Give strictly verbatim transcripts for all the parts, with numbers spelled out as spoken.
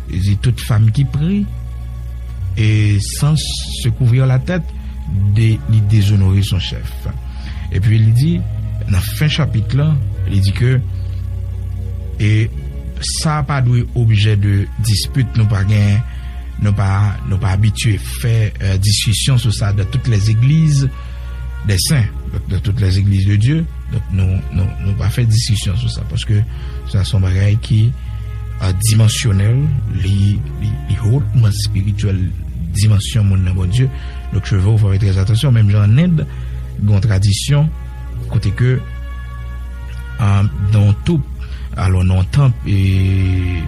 Li di, toute femme qui prie et sans se couvrir la tête, de, li dezonore son chèf. Epi li di, nan fen chapit lan, li di ke, e sa pa dwe objè de dispit, nou pa gen, nou pa, nou pa abitye fè, euh, diskisyon sou sa dans toutes les églises des saints, dans toutes les églises de Dieu. Donk, nou, nou, nou pa fè diskisyon sou sa, paske sa se yon bagay ki, euh, dimansyonèl, li, li, li hotman espirityèl, dimansyon moun nan Bondye. Donk, cheve w, fò fè trè atansyon. Menm jan an End, gen yon tradisyon kote ke, euh, nan yon twoup, alò, nan yon tanp, e,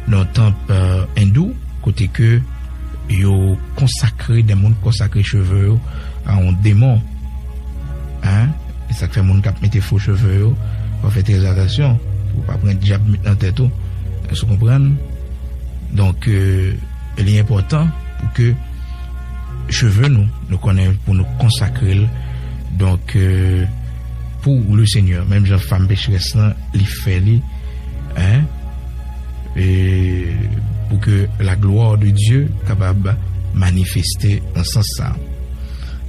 nan yon tanp, euh, endou, kote ke yo konsakre, de moun konsakre cheve yo a yon demon. Hein? E sa k fè moun k ap mete fo cheve yo, fò fè trè atansyon pou w pa pran dyab met nan tèt ou. Èske w konprann? Donk, euh, li enpòtan pou ke cheve nou, nou konnen pou nou konsakre l. Donk, euh, pou le Seigneur, menm jan fanm pecherès lan, li fè li, hein, e pou ke la gloire de Dieu kapab manifeste nan sans sa.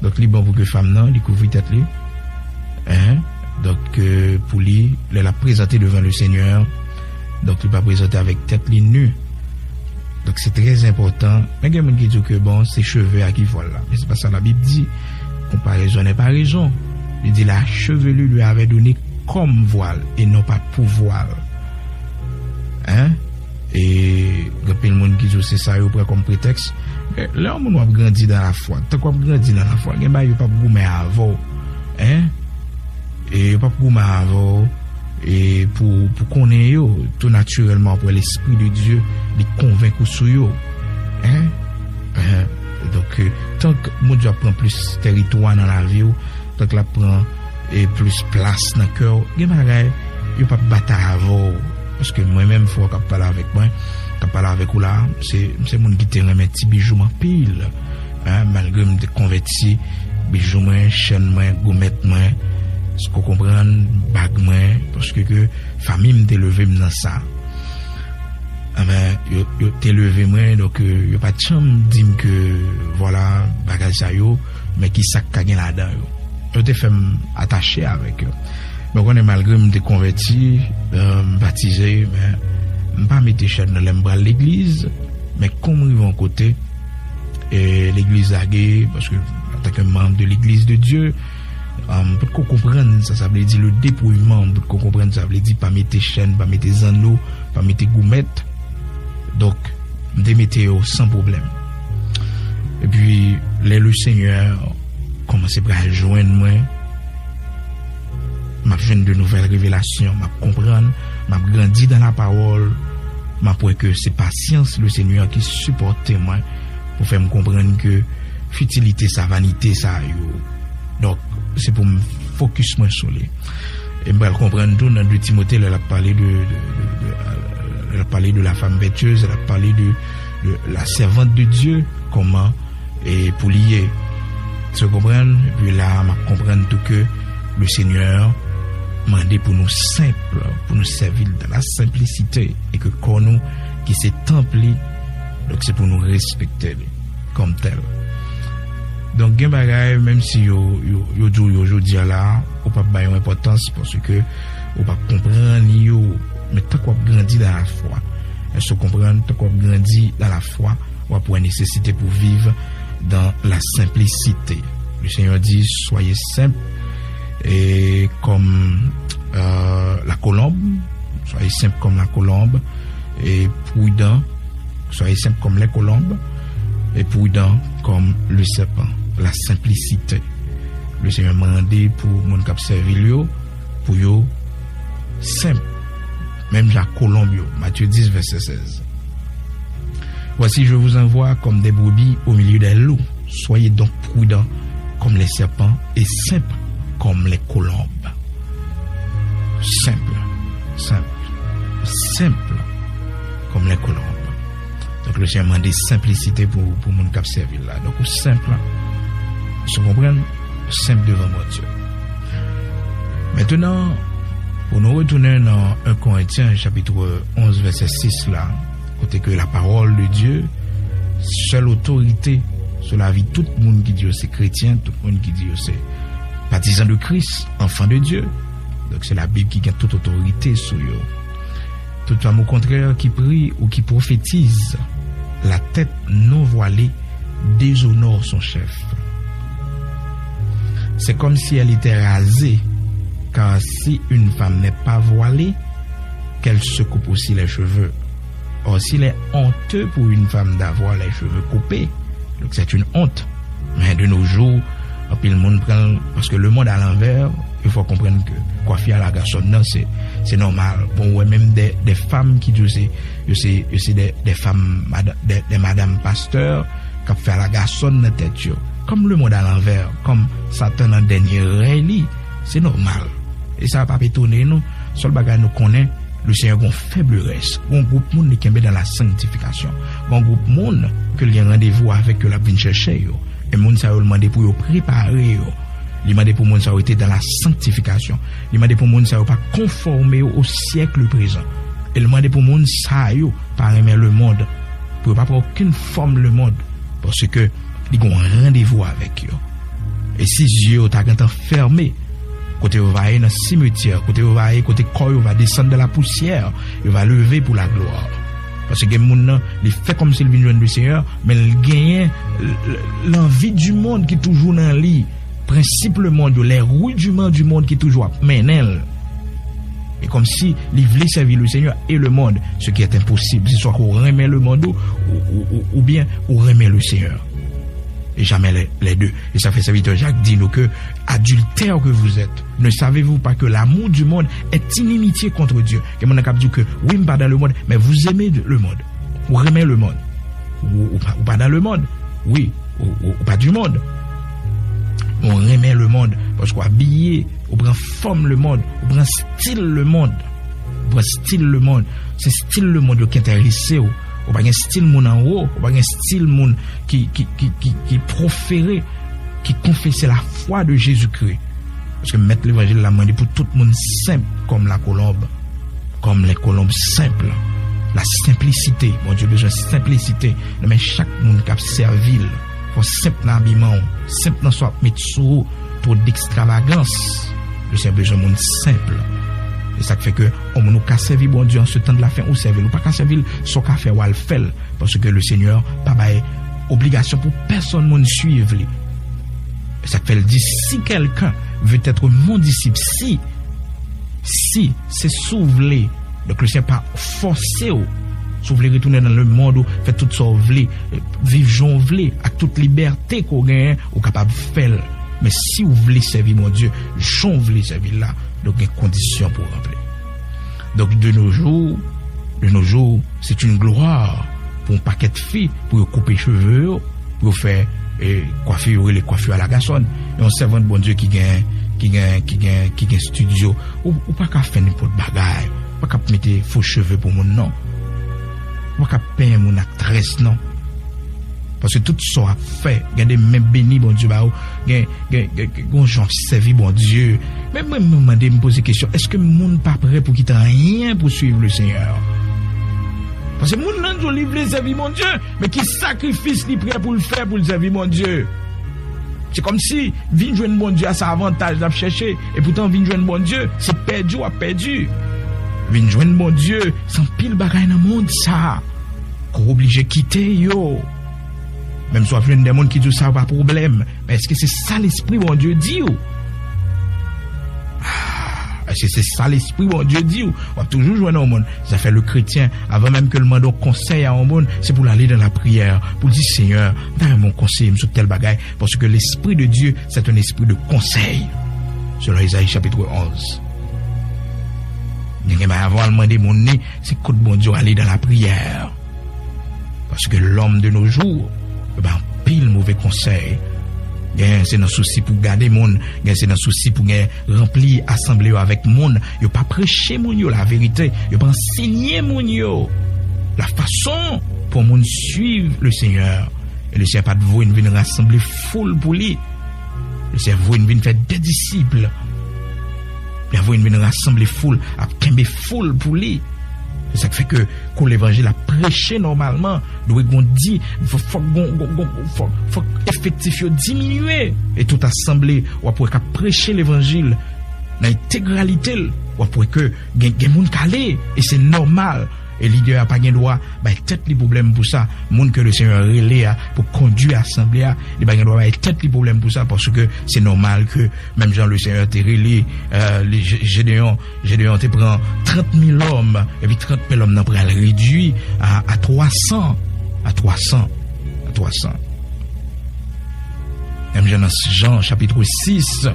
Donk, li bon pou ke fanm nan, li kouvri tèt li, hein, donk, euh, pou li, lè l ap prezante devan le Seigneur, donk, li pa prezante avèk tèt li nu. Donk, se trè enpòtan. Men gen moun ki di ke, bon, se cheve a ki vwal la. Men se pa sa Labib di. Comparaison n'est pas raison. Li di, la chevelure lui avait donné comme voile et non pas pour voile. Hein? E gen anpil moun ki di w se sa yo pran kòm pretèks. Men lè yon moun w ap grandi nan lafwa, tank w ap grandi nan lafwa, gen bagay yo p ap goumen avè w. Hein? E yo p ap goumen avè w, e pou, pou konnen yo, tou natirèlman, w ap wè Lespri de Dye, li konvenk ou sou yo. Hein? Hein? Donk, euh, tank Bondye ap pran plis tèritwa nan lavi w, tank l ap pran, e, plis plas nan kè w, gen bagay, yo p ap batay avè w. Paske mwen menm, frè k ap pale avèk mwen, k ap pale avèk ou la, se, se moun ki te renmen ti bijou m anpil. Hein, malgre m te konvèti, bijou mwen, chèn mwen, gomèt mwen, èske w konprann, bag mwen, paske ke fanmi m te leve m nan sa. Enben, yo, yo te leve mwen, donk, euh, yo pa t janm di m ke, vwala, bagay sa yo, men ki sa k ka gen ladan yo. Yo te fè m atache avèk yo. Men w konnen, malgre m te konvèti, euh, m batize, men m pa mete chèn nan lè m pral legliz, men kon m rive yon kote, e legliz lage, paske antanke manm de legliz de Dye, euh, m potko konprann sa sa vle di le dépouillement, m potko konprann sa vle di pa mete chèn, pa mete zanno, pa mete goumèt. Donk, m te mete yo san pwoblèm. Epi, lè le Seigneur kòmanse pral jwenn mwen, m ap jwenn de nouvèl revelasyon, m ap konprann, m ap grandi nan lapawòl, m ap wè ke se pasyans le Seigneur ki sipòte mwen pou fè m konprann ke fitilite sa, vanite sa yo. Donk, se pou m fokis mwen sou li. E m pral konprann tou nan de Timote, lè l ap pale de, de, de, de, euh, lè l ap pale de la femme vertueuse, lè l ap pale de, de la servante de Dieu, kòman e pou li ye. Èske w konprann? Epi la, m ap konprann tou ke le Seigneur mande pou nou senp, pou nou sèvi l dans la simplicité, e ke kò nou, ki se tanp li, donk se pou nou respekte li kòm tèl. Donk, gen bagay, menm si yo, yo, yo di w yo jodi a la, ou p ap bay yo enpòtans, paske ou p ap konprann yo. Men tank w ap grandi nan lafwa, èske w konprann? Tank w ap grandi nan lafwa, w ap wè nesesite pou viv dans la simplicité. Le Seigneur dit, soyez simples et comme, euh, la colombe, soyez simples comme la colombe et prudents, soyez simples comme les colombes et prudents comme le serpent. La simplicité. Le Seigneur mande pou moun k ap sèvi l yo, pou yo senp, menm jan ak kolonb yo. Matthieu dix, verset seize. Voici, je vous envoie comme des brebis au milieu des loups. Soyez donc prudents comme les serpents et simples comme les colombes. Senp, senp, senp comme les colombes. Donk, le Senyè mande senplisite pou, pou moun k ap sèvi l la. Donk, ou senp, ou konprann, senp devan Bondye. Mentnan, pou nou retounen nan un Korentyen, chapit onz, vèsè sis la, Kote ke la parole de Dieu, sèl otorite sou lavi tout moun ki di yo se kretyen, tout moun ki di yo se patizan de Kris, enfant de Dieu. Donk, se Labib ki gen tout otorite sou yo. Toute femme, au contraire, qui prie ou qui prophétise, la tête non voilée, déshonore son chef. C'est comme si elle était rasée, car si une femme n'est pas voilée, qu'elle se coupe aussi les cheveux. Or, s'il est honteux pour une femme d'avoir les cheveux coupés, donc c'est une honte. Men de nos jours, anpil moun pran l, paske le monde à l'envers, il faut comprendre que kwafi alagasòn nan, se, se nòmal. Bon, ou wè menm de, de fanm ki di yo se, yo se, yo se de, de fanm, mada-, de, de madanm pastè, k ap fè alagasòn nan tèt yo. Kòm le monde à l'envers, kòm Satan nan dènye rèy li, se nòmal. E sa p ap etone nou. Sèl bagay nou konnen, le Seigneur gon fèb rès. Gon gwoup moun li kenbe dans la sanctification. Gon gwoup moun ke li gen randevou avèk yo, l ap vin chèche yo. E moun sa yo, l mande pou yo prepare yo. Li mande pou moun sa yo rete dans la sanctification. Li mande pou moun sa yo pa konfòme yo au siècle présent. E l mande pou moun sa yo pa renmen le monde. Pou yo pa pran okenn fòm le monde. Paske li gon randevou avèk yo. E si zye yo ta gentan fèmen, kote yo va ye nan simetyè, kote yo va ye, kote kò yo va desann dan la pousyè, yo va leve pou laglwa. Paske gen moun nan, li fè kòmsi l vin jwenn le Seigneur, men l genyen l-, l-, lanvi du monde ki toujou nan li, prensip le monde yo, les rudiments du monde ki toujou ap mennen l. E kòmsi li vle sèvi le Seigneur et le monde, ce qui est impossible. Se swa ke w renmen le monde ou, ou, ou, ou, oubyen ou renmen le Seigneur. Et jamais les, les deux. E sa fè sèvitè Jak di nou ke, adultères que vous êtes, ne savez-vous pas que l'amour du monde est inimitié contre Dieu? Gen moun nan k ap di w ke, wi, m pa dans le monde, mais vous aimez le monde. Ou renmen le monde. Ou, ou pa, ou pa dans le monde. Wi, ou, ou, ou pa du monde. Men w renmen le monde, paske w abiye, ou pran fòm le monde, ou pran stil le monde. Ou pran stil le monde. Se stil le monde yo ki enterese w. Ou pa gen stil moun anwo, ou pa gen stil moun ki, ki, ki, ki, ki pwofere, ki konfese la foi de Jésus-Christ. Paske mèt levanjil la mande pou tout moun senp kòm la kolonb, comme les colombes simples. La simplicité. Bondye bezwen senplisite nan men chak moun k ap sèvi l. Fò w senp nan abiman w, senp nan sa w ap met sou ou, twò dekstravagans. Le Seigneur bezwen moun senp. E sa k fè ke yon moun ou ka sèvi Bondye an se tan de la fen ou sèvi l. Ou pa ka sèvi l, sa w ka fè w al fè l. Paske le Seigneur pa bay obligasyon pou pèsonn moun swiv li. E sa k fè l di, si quelqu'un veut être mon disciple, si, si, se si w vle. Donk, le Seigneur pa fòse w. Si w vle retounen nan le monde ou fè tout sa w vle, viv jan w vle, ak tout libète ke w genyen, ou kapab fè l. Men si w vle sèvi Bondye, jan w vle sèvi l la, donk gen kondisyon pou w ranpli. Donk, de nos jours, de nos jours, c'est une gloire pou yon pakèt fi, pou yo koupe cheve yo, pou yo fè, e, kwafi yo rele kwafi alagasòn. Yon sèvant Bondye ki gen, ki gen, ki gen, ki gen estidyo. Ou, ou pa ka fè nenpòt bagay. Ou pa ka mete fo cheve pou moun, non. Ou pa ka penyen moun ak très, non. Paske tout sa w ap fè, gen de men beni Bondye ba ou, gen, gen, gen, gen yon jan w ap sèvi Bondye. Men mwen, mwen mande, m poze kesyon, èske moun pa prè pou kite anyen pou swiv le Seigneur? Paske moun nan di w li vle sèvi Bondye, men ki sakrifis li prè pou l fè pou l sèvi Bondye? Se kòmsi vin jwenn Bondye a se avantaj l ap chèche, epoutan vin jwenn Bondye, se pèdi w ap pèdi. Vin jwenn Bondye, se anpil bagay nan mond sa a ke w oblije kite yo. Menm si w ap jwenn de moun ki di w sa yo pa pwoblèm, men èske se sa Lespri Bondye di w? Ah, èske se sa Lespri Bondye di w? W ap toujou jwenn yon moun. Zafè le kretyen, avan menm ke l mande yon konsèy a yon moun, se pou l ale nan lapriyè, pou l di, Senyè, m ta renmen yon konsèy m sou tèl bagay, paske l'Esprit de Dieu, c'est un esprit de conseil, selon Ezayi chapit onz. Men gen bagay, avan w al mande moun li, se kot Bondye w ale nan lapriyè. Paske lòm de nos jours, yo bay anpil move konsèy. Gen se nan sousi pou gade moun, gen se nan sousi pou gen ranpli asanble yo avèk moun. Yo pa preche moun yo laverite, yo pa ansenye moun yo la fason pou moun swiv le Seigneur. E le Seigneur pa t voye n vin rasanble foul pou li. Le Seigneur voye n vin fè de disip. Li voye n vin rasanble foul, ap kenbe foul pou li. Sa k fè ke kou levanjil ap preche nòmalman, dwe gon di, fò- fòk gon, gon, gon, fòk, fòk efektif yo diminye. E tout asanble, w ap wè k ap preche levanjil nan entegralite l, w ap wè ke gen, gen moun k ale, e se nòmal. E lidè a pa gen dwa bay tèt li pwoblèm pou sa. Moun ke Lesenyè rele a pou kondui asanble a, li pa gen dwa bay tèt li pwoblèm pou sa, paske se nòmal ke, menm jan Lesenyè te rele, euh, li- Jé- Jedeyon, Jedeyon te pran trant mil òm, epi trant mil òm nan pral redui a, a twa san, a twa san, a twa san. Menm jan nan Jan chapit sis,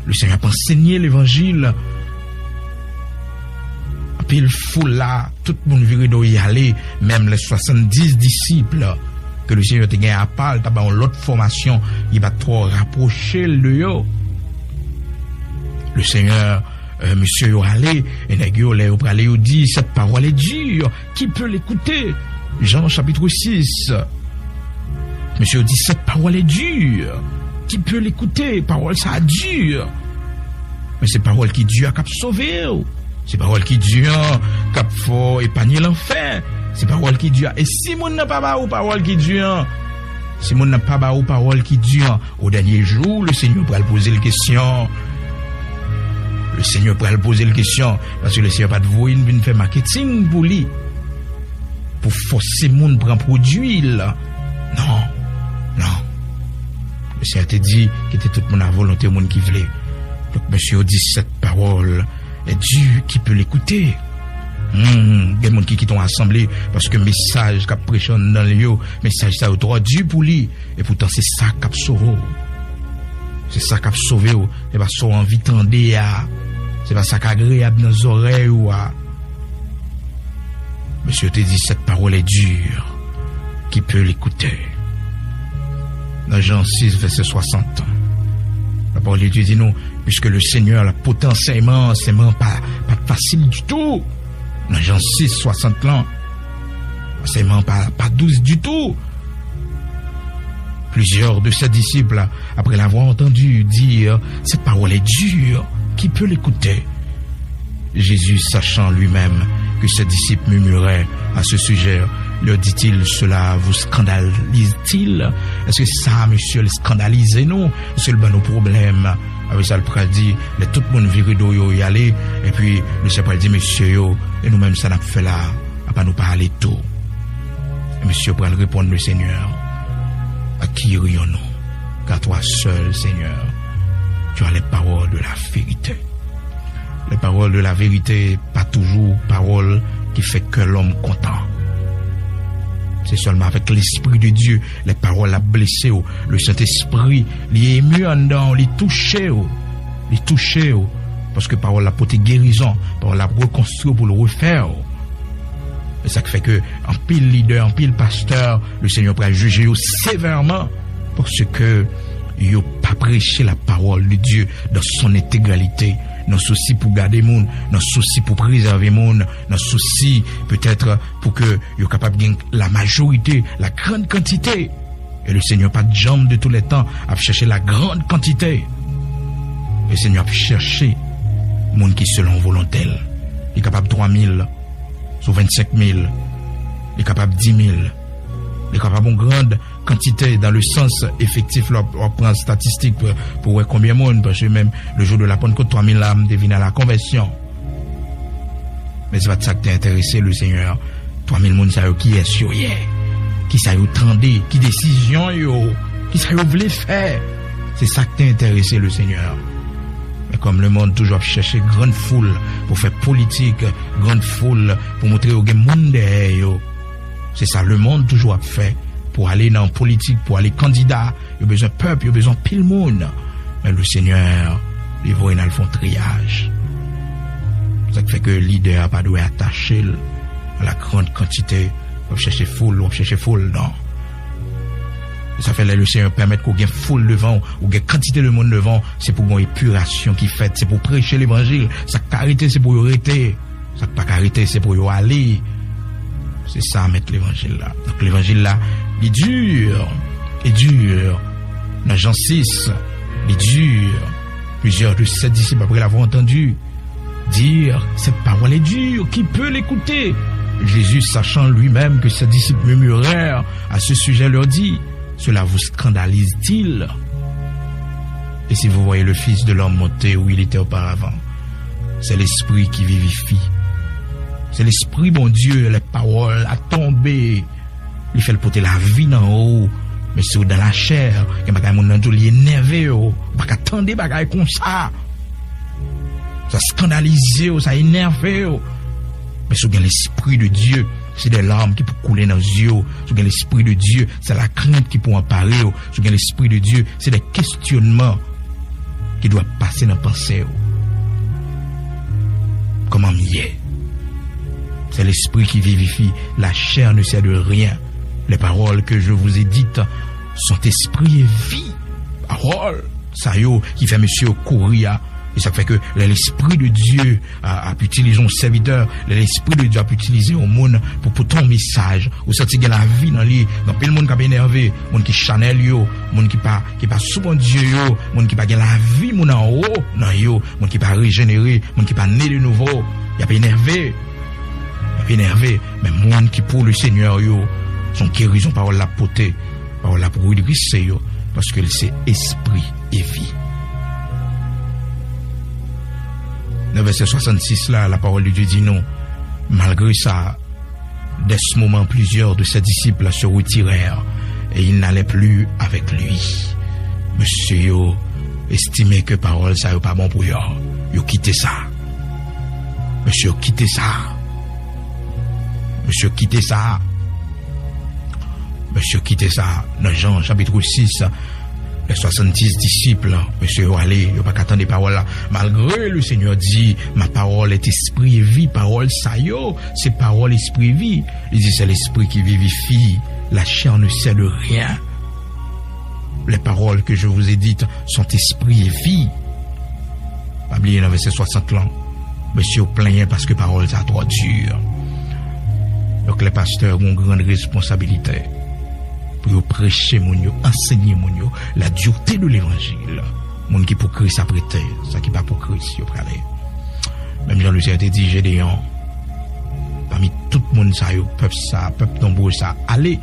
Lesenyè ap ansenye levanjil. Anpil foul la, tout moun vire do y ale, menm les soixante-dix disip ke Lesenyè te gen apa l, t ap ba yon lòt fòmasyon, li pa t twò rapwoche l de yo. Lesenyè, euh, mesye yo ale, e nèg yo, lè yo prale, yo di, cette parole est dure, qui peut l'écouter? Jean chapitre six. Mesye yo di, cette parole est dure, qui peut l'écouter? Pawòl sa a di. Men se pawòl ki di a k ap sove w. Se pawòl ki di an k ap fè w epanye lanfè. Se pawòl ki di a. E si moun nan pa ba ou pawòl ki di an, si moun nan pa ba ou pawòl ki di an, o dènye jou, Lesenyè pral poze l kesyon. Lesenyè pral poze l kesyon. Paske Lesenyè pa t voye n vin fè maketing pou li, pou fòse moun pran pwodui l. Non, non. Lesenyè te di, kite tout moun a volonte moun ki vle. Donk, mesye yo di, cette parole est dure, qui peut l'écouter? Hmm, gen moun ki kite yon asanble paske mesaj k ap preche anndan l yo, mesaj sa yo twò di pou li. E poutan, se sa k ap sove w. Se sa k ap sove w. Se pa sa w anvi tande a. Se pa sa k agreyab nan zòrèy ou a. Mesye te di, cette parole est dure, qui peut l'écouter? Nan Jan sis, vèsè swasant, lapawòl de Dye di nou, puisque le Seigneur l ap pote ansèyman, ansèyman pa, pa t fasil ditou. Nan Jan sis, swasant lan, ansèyman pa, pa dous ditou. Plusieurs de ses disciples, après l'avoir entendu dire, cette parole est dure, qui peut l'écouter? Jésus, sachant lui-même que ses disciples murmuraient à ce sujet, leur dit-il, cela vous scandalise-t-il? Èske sa, mesye, l eskandalize nou? Èske l ban nou pwoblèm? Apre sa, l pral di, lè tout moun vire do yo, y ale, epi Lesenyè pral di, mesye yo, e nou menm, sa n ap fè la a? Apa nou pa ale tou? E mesye pral reponn Lesenyè, à qui irions-nous? Car toi seul, Seigneur, tu as les paroles de la vérité. Les paroles de la vérité, pa toujou pawòl ki fè kè lòm kontan. Se sèlman avèk Lespri de Dye, lè pawòl la blese w, le Sentespri, li emu anndan w, li touche w, li touche w, paske pawòl la pote gerizon, pawòl la rekonstwi w pou l refè w. E sa k fè ke anpil lidè, anpil pastè, Lesenyè pral jije yo sevèman, paske yo pa preche la parole de Dieu dans son intégralité, nan sousi pou gade moun, nan sousi pou prezève moun, nan sousi petèt pou ke yo kapab gen la majorite, la grande quantité. E Lesenyè pa t janm de tou lè tan ap chèche la grande quantité. Lesenyè ap chèche moun ki selon volonte l. Li kapab twa mil sou vennsenk mil. Li kapab di mil. Li kapab yon grand kantite dans le sens efektif, lè w ap pran statistik pou, pou wè konbyen moun, paske menm le jour de la Pentecôte, twa mil âmes te vin à la conversion. Men se pa t sa k te enterese Lesenyè. Twa mil moun sa yo, kiyès yo ye? Kisa yo tande? Ki desizyon yo? Kisa yo vle fè? Se sa k te enterese Lesenyè. Men kòm lemonn toujou ap chèche grann foul pou fè politik, grann foul pou montre yo gen moun dèyè yo, se sa lemonn toujou ap fè, pou ale nan politik, pou ale kandida, yo bezwen pèp, yo bezwen anpil moun. Men Lesenyè, li voye n al fè yon triyaj. Sa k fè ke lidè a pa dwe atache l a la grande quantité, w ap chèche foul, w ap chèche foul, non. Sa fè lè Lesenyè pèmèt ke w gen foul devan w, ou gen kantite de moun devan w, se pou gen yon epirasyon ki fèt, se pou preche levanjil, sa k ka rete, se pou yo rete. Sa k pa ka rete, se pou yo ale. Se sa, mèt levanjil la. Donk, levanjil la, li di, li di, nan Jan sis, li di, plusieurs de ses disciples, après l'avoir entendu dire, cette parole est dure, qui peut l'écouter? Jésus, sachant lui-même que ses disciples murmurèrent à ce sujet, leur dit, cela vous scandalise-t-il ? Et si vous voyez le Fils de l'homme monter où il était auparavant, c'est l'Esprit qui vivifie. C'est l'Esprit, Bondye, lè pawòl la tonbe, li fè l pote lavi nan ou. Men si w dan lachè, gen bagay moun nan di w li enève w, ou pa ka tande bagay konsa. Sa skandalize w, sa enève w. Men si w gen Lespri de Dye, se de lame ki pou koule nan zye w. Si w gen Lespri de Dye, se lakrent ki pou anpare w. Si w gen Lespri de Dye, se de kesyonman ki dwe ap pase nan panse w. Kòman m ye? C'est l'esprit qui vivifie, la chair ne sert de rien. Les paroles que je vous ai dites sont esprit et vie. Pawòl sa yo ki fè mesye yo kouri a. E sa k fè ke lè Lespri de Dye a, ap itilize yon sèvitè, lè Lespri de Dye ap itilize yon moun pou pote yon mesaj, ou santi gen lavi nan li. Gen anpil moun k ap enève, moun ki chanèl yo, moun ki pa, ki pa sou Bondye yo, moun ki pa gen lavi moun anwo nan yo, moun ki pa rejenere, moun ki pa ne de nouvo, y ap enève. Y ap enève. Men moun ki pou le Senyè yo, se yon gerizon pawòl la ap pote. Pawòl la pou redrese yo, paske l se espri e vi. Nan vèsè swasannsis la, la parole de Dieu di nou, malgre sa, dès ce moment, plusieurs de ses disciples se retirèrent et ils n'allaient plus avec lui. Mesye yo estime ke pawòl sa yo pa bon pou yo. Yo kite sa. Mesye yo kite sa. Mesye yo kite sa. Mesye yo kite sa. Nan Jan chapit sis, lè swasanndis disip, mesye yo ale, yo pa ka tande pawòl la. Malgre le Senyè di, ma parole est esprit et vie, pawòl sa yo, se pawòl espri vi. Li di, c'est l'esprit qui vivifie, la chair ne sert de rien. Les paroles que je vous ai dites sont esprit et vie. Pa bliye nan vèsè swasant lan, mesye yo plenyen paske pawòl sa twò di. Donk, lè pastè gen yon gran responsabilite pou yo preche moun yo, ansenye moun yo, la dureté de l'évangile. Moun ki pou Kris ap rete, sa ki pa pou Kris, yo prale. Menm jan Luther te di Gédéon, pami tout moun sa yo, pèp sa, pèp nonbre sa, ale,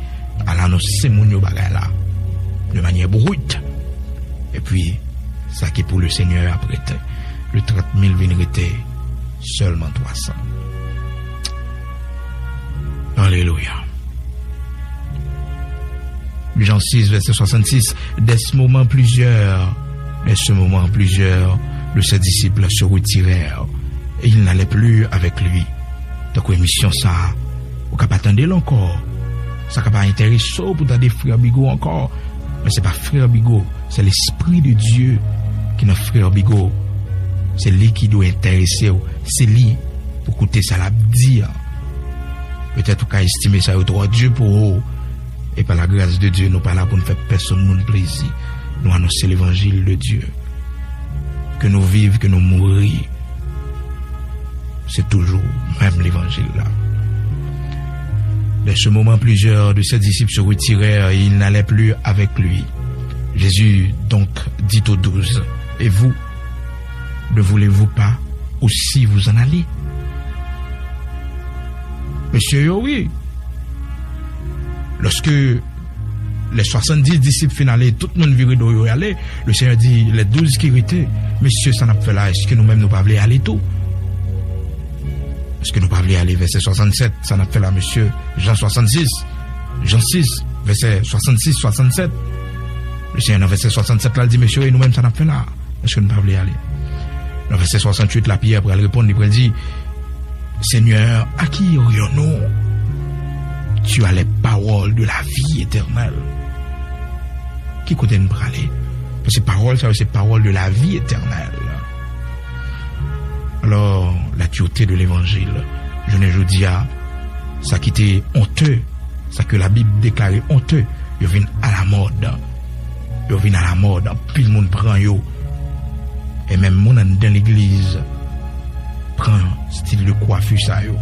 al anonse moun yo bagay la, de manière brute. Epi, sa ki pou le Senyè ap rete. Le trant mil vin rete sèlman twa san. Alelouya. Jan sis, vèsè swasanndis, dès ce moment, plusieurs, dès ce moment, plusieurs de ses disciples se retirèrent, et ils n'allaient plus avec lui. Tankou emisyon sa a, ou ka pa tande l ankò. Sa ka pa enterese w pou tande frè Bigo ankò. Men se pa frè Bigo, se Lespri de Dye ki nan frè Bigo. Se li ki dwe enterese w. Se li pou koute sa l ap di a. Petèt ou ka estime sa yo twò di pou ou. E pa la gras de Dye, nou pa la pou n fè pèsonn moun plezi. Nou anonse levanjil de Dye. Ke nou viv, ke nou mouri, se toujou menm levanjil la. Dès ce moment, plusieurs de ses disciples se retirèrent et ils n'allaient plus avec lui. Jésus donc dit aux douze, et vous, ne voulez-vous pas aussi vous en aller? Mesye yo, wi. Lòske lè swasanndis disip fin ale, tout moun vire do yo ale, le Senyè di lè douz ki rete, mesye, sa n ap fè la, èske nou menm nou pa vle ale tou? Èske nou pa vle ale? Vèsè swasannsèt, sa n ap fè la, mesye? Jan swasanndis, Jan sis, vèsè swasanndis, swasannsèt. Le Senyè nan vèsè swasannsèt la, l di, mesye, e nou menm, sa n ap fè la? Èske nou pa vle ale? Nan vèsè swasantuit la, Pyè pral reponn, li pral di, Seigneur, à qui irions-nous ? Tu as les paroles de la vie éternelle. Ki kote n prale? Paske pawòl sa yo se pawòl de la vie éternelle. Alors, la dureté de l'évangile, jounen jodi a, sa ki te onte, sa ke Labib deklare onte, yo vin alamòd. Yo vin alamòd, anpil moun pran yo. E menm moun anndan legliz pran stil de kwafi sa yo.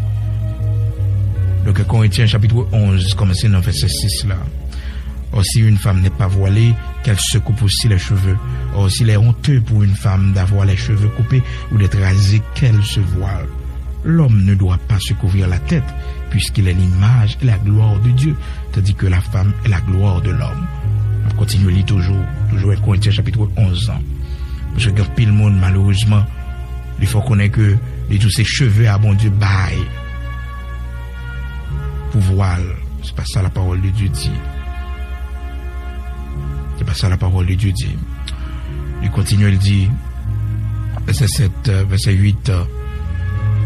Donk, Korentyen chapit onz, kòmanse nan vèsè sis la. Or, si une femme n'est pas voilée, qu'elle se coupe aussi les cheveux. Or, s'il est honteux pour une femme d'avoir les cheveux coupés ou d'être rasée, qu'elle se voile. L'homme ne doit pas se couvrir la tête, puisqu'il est l'image et la gloire de Dieu, tandis que la femme est la gloire de l'homme. N ap kontinye li toujou, toujou en Korentyen chapit onz lan. Paske gen anpil moun, malerezman, li fè w konnen ke li tou se cheve a Bondye bay pou vwal. Se pa sa la parole de Dieu di. Se pa sa la parole de Dieu di. Li kontinye, li di, vèsè sèt, vèsè uit,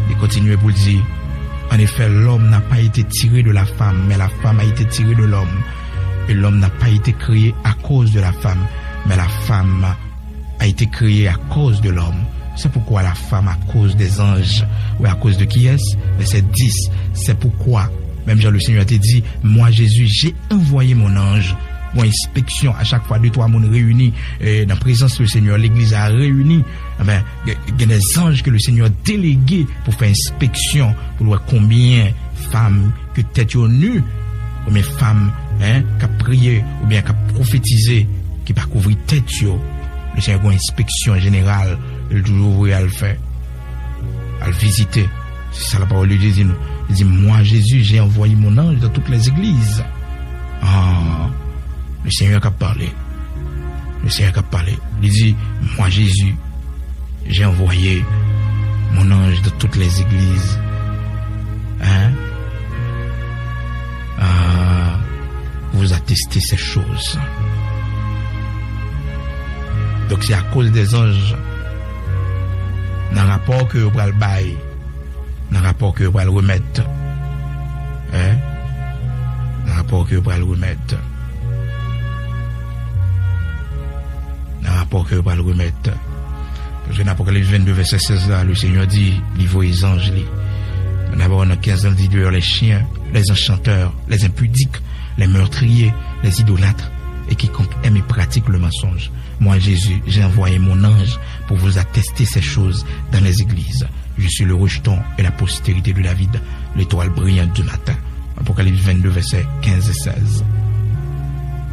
li kontinye pou l di, en effet, l'homme n'a pas été tiré de la femme, mais la femme a été tirée de l'homme. Et l'homme n'a pas été créé à cause de la femme, mais la femme a été créée à cause de l'homme. C'est pourquoi la femme à cause des anges. Ou à cause de qui est-ce? Verset dix. C'est pourquoi, menm jan le Seigneur te di, moi Jésus, j'ai envoyé mon ange. Bon, enspeksyon, a chak fwa de twa moun reyini, eh, nan prezans le Seigneur, legliz la reyini, enben, gen, gen des anges que le Seigneur délégué pou fè enspeksyon, pou l wè konbyen fanm ke tèt yo ni, konbyen fanm, en, k ap priye oubyen k ap pwofetize, ki pa kouvri tèt yo. Le Seigneur gen yon enspeksyon jeneral, li toujou voye al fè, al vizite. Se sa la parole de Dieu di nou. Li di, moi, Jésus, j'ai envoyé mon ange dans toutes les églises. Ah, le Seigneur k ap pale. Le Seigneur k ap pale. Li di, moi, Jésus, j'ai envoyé mon ange dans toutes les églises. Hein? Ah, vous attestez ces choses. Donk, se akoz de zanj nan rapò ke yo pral bay, nan rapò ke yo pral remèt. Hein? Nan rapò ke yo pral remèt. Nan rapò ke yo pral remèt. Paske nan Apokalips vennde vèsè sèz la, le Seigneur di, li voye zanj li. Dabò nan kenz lan, li di, dehors les chiens, les enchanteurs, les impudiques, les meurtriers, les idolâtres, et quiconque aime et pratique le mensonge. Moi, Jésus, j'ai envoyé mon ange pour vous attester ces choses dans les églises. Je suis le rejeton et la postérité de David, l'étoile brillante du matin. Apokalips vennde, vèsè kenz e sèz.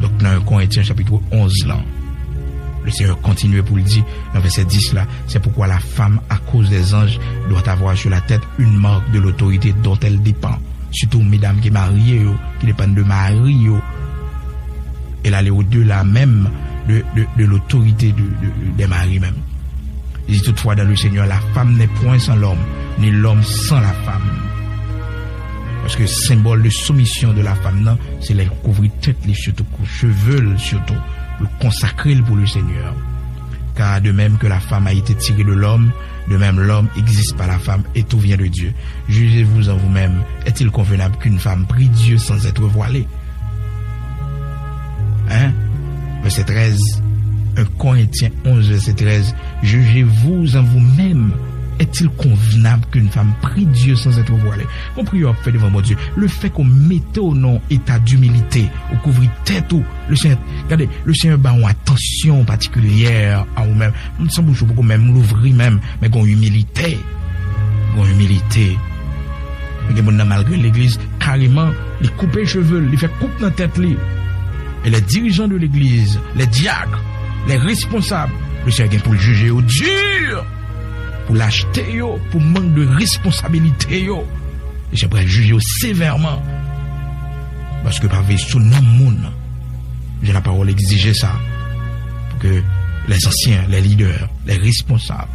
Donk, nan en Korentyen chapit onz lan, le Seigneur kontinye pou l di, nan vèsè dis la, c'est pourquoi la femme, à cause des anges, doit avoir sur la tête une marque de l'autorité dont elle dépend. Sitou medam ki marye yo, ki depann de mari yo. Elle allait au-delà même de, de, de l'autorité de, de, de, des maris même. Il dit, toutefois, dans le Seigneur, la femme n'est point sans l'homme, ni l'homme sans la femme. Paske senbòl de soumisyon de la femme nan, se lè l kouvri tèt li, sitou kou cheve l, sitou, pou l konsakre l pou le Seigneur. Car de même que la femme a été tirée de l'homme, de même l'homme existe par la femme, et tout vient de Dieu. Jugez-vous en vous-même, est-il convenable qu'une femme prie Dieu sans être voilée? Hein? Verset treize, un Corinthiens onze, verset treize. Jugez-vous en vous-même. Est-il convenable qu'une femme prie Dieu sans être voilée? Gon priyè w ap fè devan Bondye. Le fait qu'on mete w nan eta dimilite, ou kouvri tèt ou, le Seigneur, gade, le Seigneur ba yon atansyon patikilyè a ou menm. San bouch ou poko menm louvri menm, men gon imilite. Gon imilite. Gen moun nan, malgre legliz, kareman, li koupe cheve l, li fè koup nan tèt li. E les dirigeants de l'église, les diacres, les responsables, le Seigneur gen pou l jije yo di, pou lachte yo, pou mank de responsabilite yo. Le Seigneur pral jije yo sevèman. Paske pa veye sou nanm moun. Jan la parole egzije sa, pou ke les anciens, les leaders, les responsables,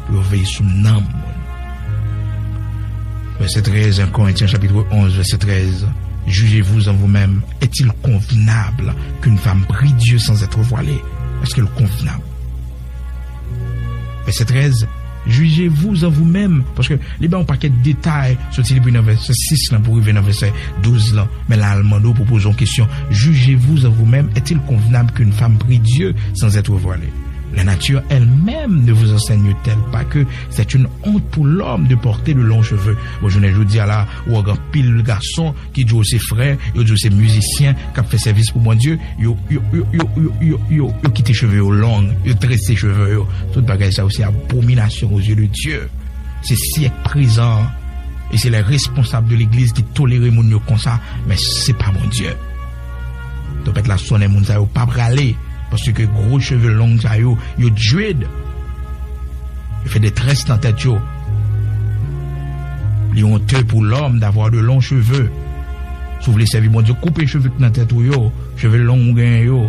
pou yo veye sou nanm moun. Verset treize, un Corinthiens chapitre onze, verset treize. Jugez-vous en vous-même. Est-il convenable qu'une femme prie Dieu sans être voilée? Èske l konvenab? Verset treize, jugez-vous en vous-même. Paske li ba yon pakèt detay, soti depi nan vèsè sis lan pou rive nan vèsè douz lan. Men la, l mande w pou poze yon kesyon. Jugez-vous en vous-même. Est-il convenable qu'une femme prie Dieu sans être voilée? La nature elle-même ne vous enseigne-t-elle pas que c'est une honte pour l'homme de porter de longs cheveux? Bon, jounen jodi a la, ou wè gen anpil gason ki di w se frè, yo di w se mizisyen, k ap fè sèvis pou Bondye, yo, yo, yo kite cheve yo long, yo trese cheve yo. Tout bagay sa yo se abominasyon aux yeux de Dieu. Se syèk prezan an, e se les responsables de l'église ki tolere moun yo konsa, men se pa Bondye. Twonpèt la sonnen, moun sa yo pa prale, paske gwo cheve long sa yo, yo dread. Yo fè de très nan tèt yo. Li onte pou lòm davwa de lon cheve. Si w vle sèvi Bondye, koupe cheve k nan tèt ou yo, cheve long ou genyen yo.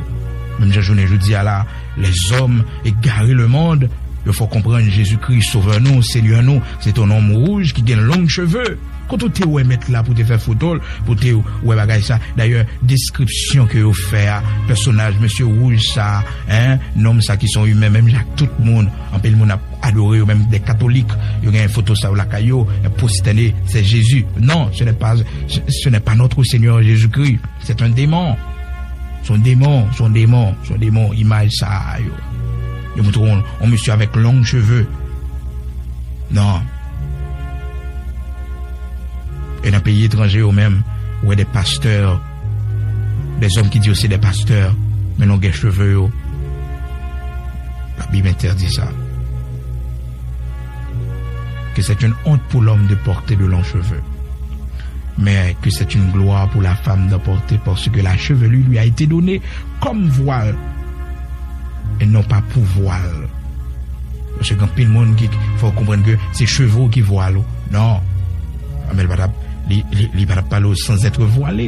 Menm jan jounen jodi a la, lèzòm egare lemonn, yo fè w konprann Jezikri, Sovè nou, Senyè nou, se t on nonm wouj ki gen long cheve. Kote w te wè mèt la pou te fè foto l, pou te wè bagay sa? Dayè, deskripsyon ke yo fè a, pèsonaj mesye wouj sa, en, nonm sa ki se yon imen, menm jan ak tout moun, anpil moun ap adore yo, menm de katolik, yo gen foto sa yo lakay yo, y ap pwostène, c'est Jésus. Non, ce n'est pas, ce, ce n'est pas notre Seigneur Jésus-Christ. C'est un démon. Se yon demon, se yon demon, se yon demon, imaj sa a yo. Yo montre yon, yon mesye avèk long cheve. Non. E nan peyi etranje yo menm, ou wè de pastè, de zòm ki di yo se de pastè, men longè cheve yo. Labib entèdi sa. Que c'est une honte pour l'homme de porter de longs cheveux, mais que c'est une gloire pour la femme d'en porter, parce que la chevelure lui a été donnée comme voile, et non pas pour voile. Paske gen anpil moun ki fè w konprann ke se cheve w ki vwal ou. Non. Anben, li pa t ap, li, li, li pa t ap pale w sans être vwale.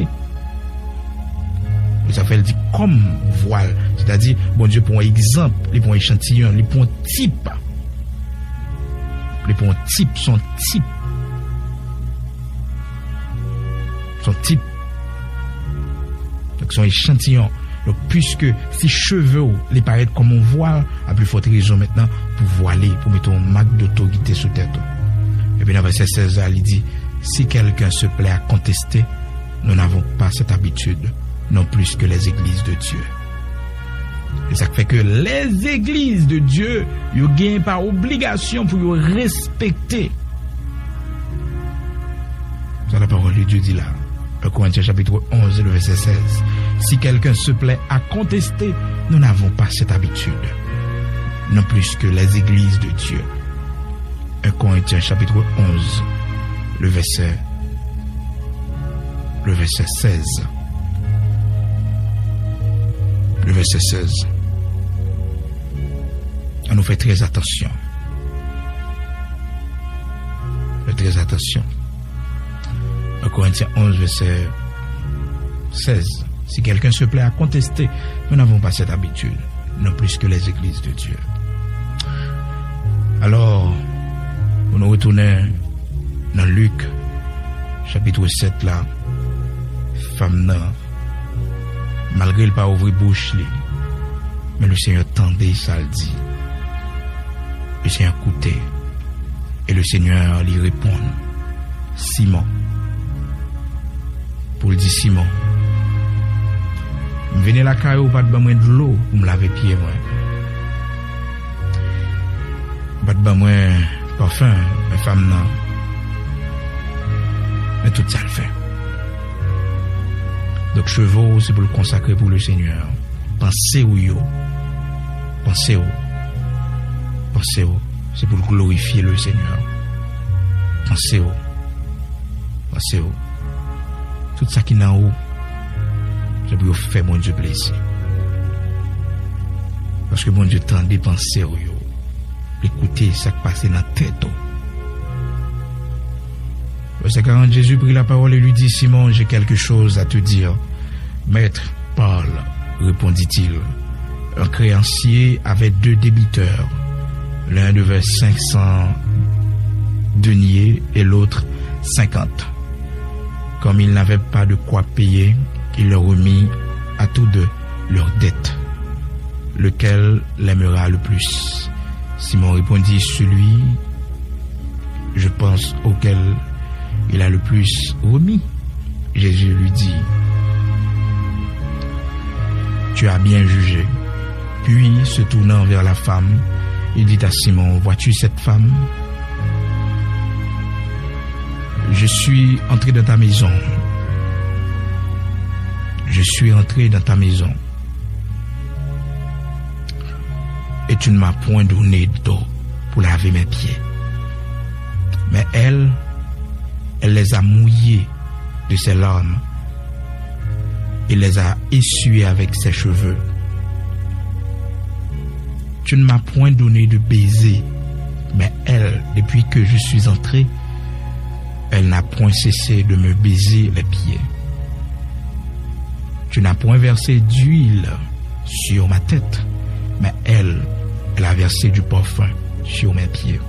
E sa fè l di kòm vwal. Sètadi, Bondye pran yon egzanp, li pran yon echantiyon, li pran yon tip. Li pran yon tip, se yon tip. Se yon tip. Donk, se yon echantiyon. Donk, piske si cheve w, li parèt kòm yon vwal, a pli fòt rezon mentnan pou vwale, pou mete yon mak dotorite sou tèt ou. Epi nan vèsè sèz la, li di, si quelqu'un se plaît à contester, nous n'avons pas cette habitude, non plus que les églises de Dieu. E sa k fè ke les églises de Dieu, yo gen pa obligasyon pou yo respekte. Sa la parole de Dieu dit là. Un Corinthiens chapitre onze, le verset seize. Si quelqu'un se plaît à contester, nous n'avons pas cette habitude, non plus que les églises de Dieu. Un Corinthiens chapitre onze, le verset, le verset seize. Le verset seize. Ann nou fè trè atansyon. Fè trè atansyon. Un Corinthiens onze, verset seize. Si quelqu'un se plaît à contester, nous n'avons pas cette habitude, non plus que les églises de Dieu. Alò, pou nou retounen nan Lik, chapit sèt la, fanm nan, malgre l pa ouvri bouch li, men Lesenyè tande sa l di. Lesenyè koute. E Lesenyè li reponn Simon. Pou l di Simon, m vini lakay ou, ou pa t ban mwen dlo pou m lave pye mwen. Ou pa t ban mwen pafen, men fanm nan, men tout sa l fè. Donk, cheve w, se pou l konsakre pou Lesenyè. Panse w yo, panse w, panse w, se pou l glorifye Lesenyè. Panse w, panse w. Tout sa ki nan ou, se pou yo fè Bondye plezi. Paske Bondye tande panse w yo. Li koute sa k pase nan tèt ou. Verset quarante, Jésus prit la parole et lui dit, Simon, j'ai quelque chose à te dire. Maître, parle, répondit-il. Un créancier avait deux débiteurs. L'un devait cinq cents deniers et l'autre cinquante. Comme ils n'avaient pas de quoi payer, il leur remit à tous deux leur dette. Lequel l'aimera le plus? Simon répondit, celui, je pense, auquel il a le plus remis. Jésus lui dit, tu as bien jugé. Puis, se tournant vers la femme, il dit à Simon, vois-tu cette femme? Je suis entré dans ta maison. Je suis entré dans ta maison. Et tu ne m'as point donné d'eau pour laver mes pieds. Mais elle, elle les a mouillés de ses larmes et les a essuyés avec ses cheveux. Tu ne m'as point donné de baiser, mais elle, depuis que je suis entré, Elle n'a point cessé de me baiser les pieds. Tu n'as point versé d'huile sur ma tête, mais elle, elle a versé du parfum sur mes pieds.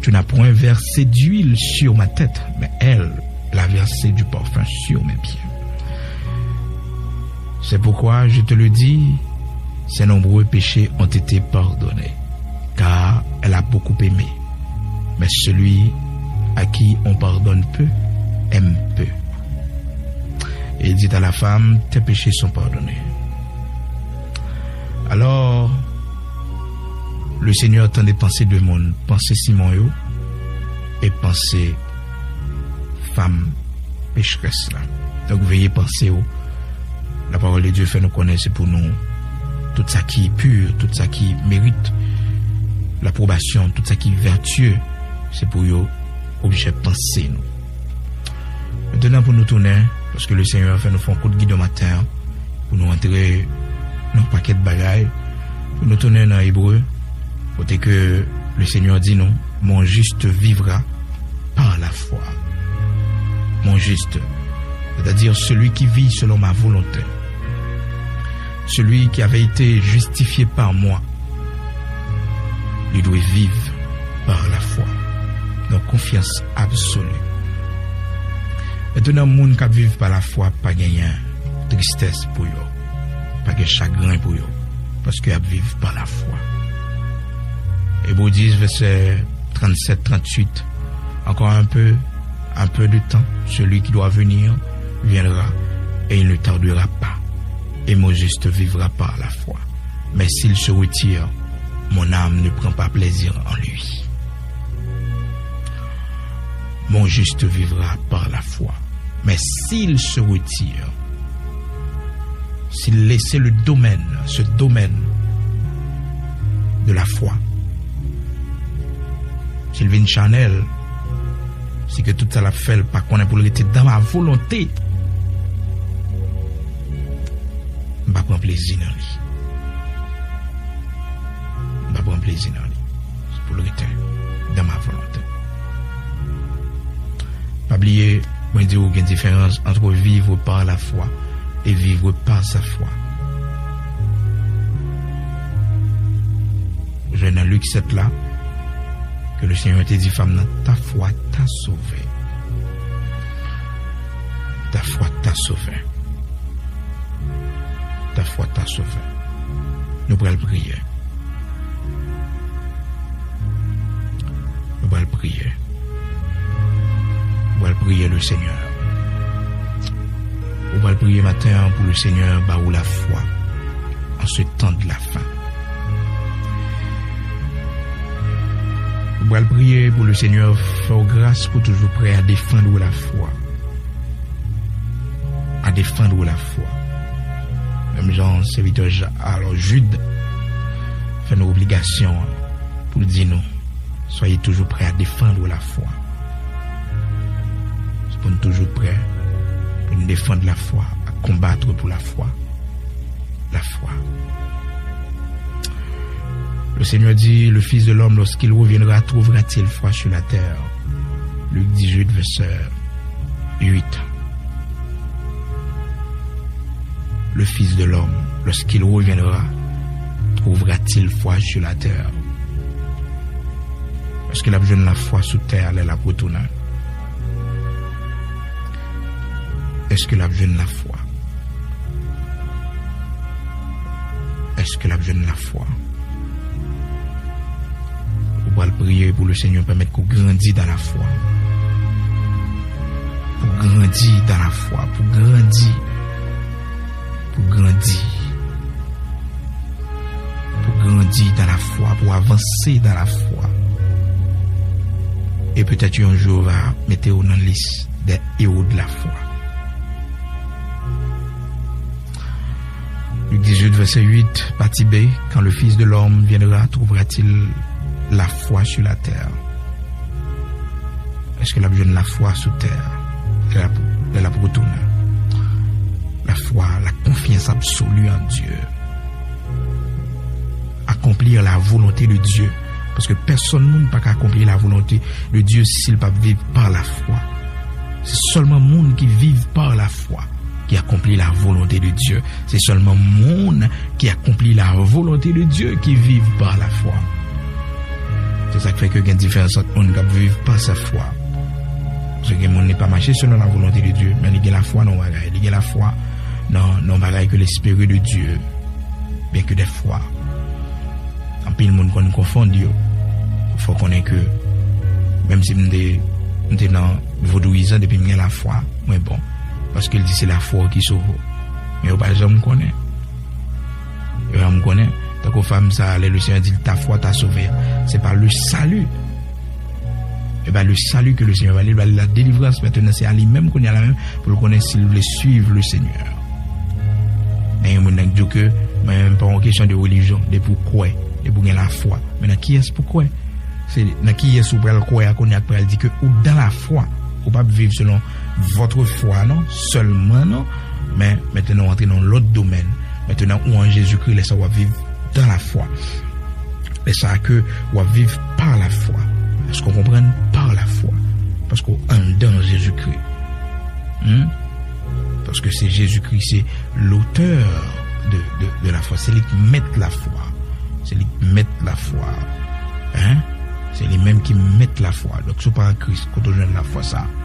Tu n'as point versé d'huile sur ma tête, mais elle, elle a versé du parfum sur mes pieds. C'est pourquoi je te le dis, ses nombreux péchés ont été pardonnés, car elle a beaucoup aimé. Mais celui à qui on pardonne peu aime peu. Et il dit à la femme, tes péchés sont pardonnés. Alors, le Seigneur tande panse de moun, panse Simon yo, e panse fanm pechres la. Donk, veye panse w. La parole de Dieu fè nou konnen se pou nou, tout sa ki pur, tout sa ki merit lapwobasyon, tout sa ki vertueux, se pou yo objè panse nou. Mentnan pou nou tounen, paske le Seigneur fè nou fè yon kout gidon maten an, pou nou antre nan pakèt bagay, pou nou tounen nan Ebre, kote ke le Seigneur di nou, mon juste vivra par la foi. Mon juste, c'est-à-dire celui qui vit selon ma volonté, celui qui avait été justifié par moi, li dwe viv par la foi. Donk, konfyans absoli. Mentnan, moun k ap viv pa la fwa pa genyen tristès pou yo, pa gen chagren pou yo, paske y ap viv pa la fwa. Ebre dis, vèsè trannsenk, tranntuit, encore un peu, un peu de temps, celui qui doit venir viendra, et il ne tardera pas, et mon juste vivra par la foi. Mais s'il se retire, mon âme ne prend pas plaisir en lui. Mon juste vivra par la foi. Mais s'il se retire, s'il laisse le domaine, ce domaine de la foi, s'il vin chanèl, si ke tout sa l ap fè, l pa konnen pou l rete dans ma volonté, m pa pran plezi nan li. M pa pran plezi nan li. Se pou l rete dans ma volonté. Pa bliye, mwen di w gen diferans entre vivre par la foi et vivre par sa foi. Ou jwenn nan Lik sèt la, ke le Seigneur te di fanm nan, ta foi t'a sauvé. Ta foi t'a sauvé. Ta foi t'a sauvé. Nou pral priye. Nou pral priye. Nou pral priye le Seigneur. Ou pral priye maten an pou le Seigneur ba ou la foi en ce temps de la fin. Ou pral priye pou le Seigneur fè w gras pou toujou prè a defann la foi. A defann la foi. Menm jan sèvitè Ja-, alò, Jid fè nou obligasyon an pou l di nou, soyez toujours prêts à défendre la foi. Se pou n toujou prè pou n defann la foi, à combattre pour la foi. La foi. Le Seigneur dit, le Fils de l'homme, lorsqu'il reviendra, trouvera-t-il foi sur la terre? Luc dix-huit, verset huit. Le Fils de l'homme, lorsqu'il reviendra, trouvera-t-il foi sur la terre? Èske l ap jwenn lafwa sou tè a lè l ap retounen? Èske l ap jwenn lafwa? Èske l ap jwenn lafwa? Ou pral priye pou le Seigneur pèmèt ke w grandi dans la foi. Pou grandi dans la foi, pou grandi, pou grandi, pou grandi dans la foi, pou avanse dans la foi. E petèt yon jou, va mete w nan lis dè ewo de la foi. Luc dix-huit, verset huit, partie B, quand le Fils de l'homme viendra, trouvera-t-il la foi sur la terre? Èske l ap jwenn lafwa sou tè a lè l ap, lè l ap retounen? La foi, la confiance absolue en Dieu. Accomplir la volonté de Dieu. Paske pèsonn moun pa ka akonpli la volonte de Dye si l p ap viv pa lafwa. Se sèlman moun ki viv pa lafwa ki akonpli la volonte de Dye. Se sèlman moun ki akonpli la volonte de Dye ki viv pa lafwa. Se sa k fè ke gen diferans ant moun k ap viv pa sa fwa. Paske gen moun li pa mache selon la volonte de Dye, men li gen lafwa nan yon bagay. Li gen lafwa nan, nan yon bagay ke l espere de Dye. Byenke dèfwa, anpil moun konn konfonn yo. Fò konnen ke, menm si m te, m te nan vodouyizan, depi m gen lafwa, mwen bon. Paske l di se lafwa w ki sove w. Men yo pa janm konnen. Yo pa janm konnen. Tankou fanm sa a, lè le Senyè di l ta fwa t'a sove a. Se pa le salut. E pa le salut que le Seigneur va aller, va aller la délivrance. Mentnan, se a li menm kounye a la menm pou l konnen si l vle suiv le Seigneur. Men gen moun nan ki di w ke, mwen menm, pa yon kesyon de relijyon, depi w kwè, depi w gen lafwa. Men nan kiyès pou kwè? Se nan kiyès ou pral kwè a kounye a k pral di ke ou dans la foi. Ou p ap viv selon votre foi non, sèlman non. Men mentnan, w antre nan yon lòt domèn. Mentnan, ou an Jezikri, lè sa w ap viv dans la foi. Lè sa a ke w ap viv pa lafwa. Èske w konprann? Pa lafwa. Paske w anndan Jezikri. Hmm? Paske se Jezikri, se l'auteur de, de, de la foi. Se li k mèt lafwa. Se li k mèt lafwa. Hein? Se li menm ki mèt lafwa. Donk, si w pa an Kris, kote w jwenn lafwa sa a?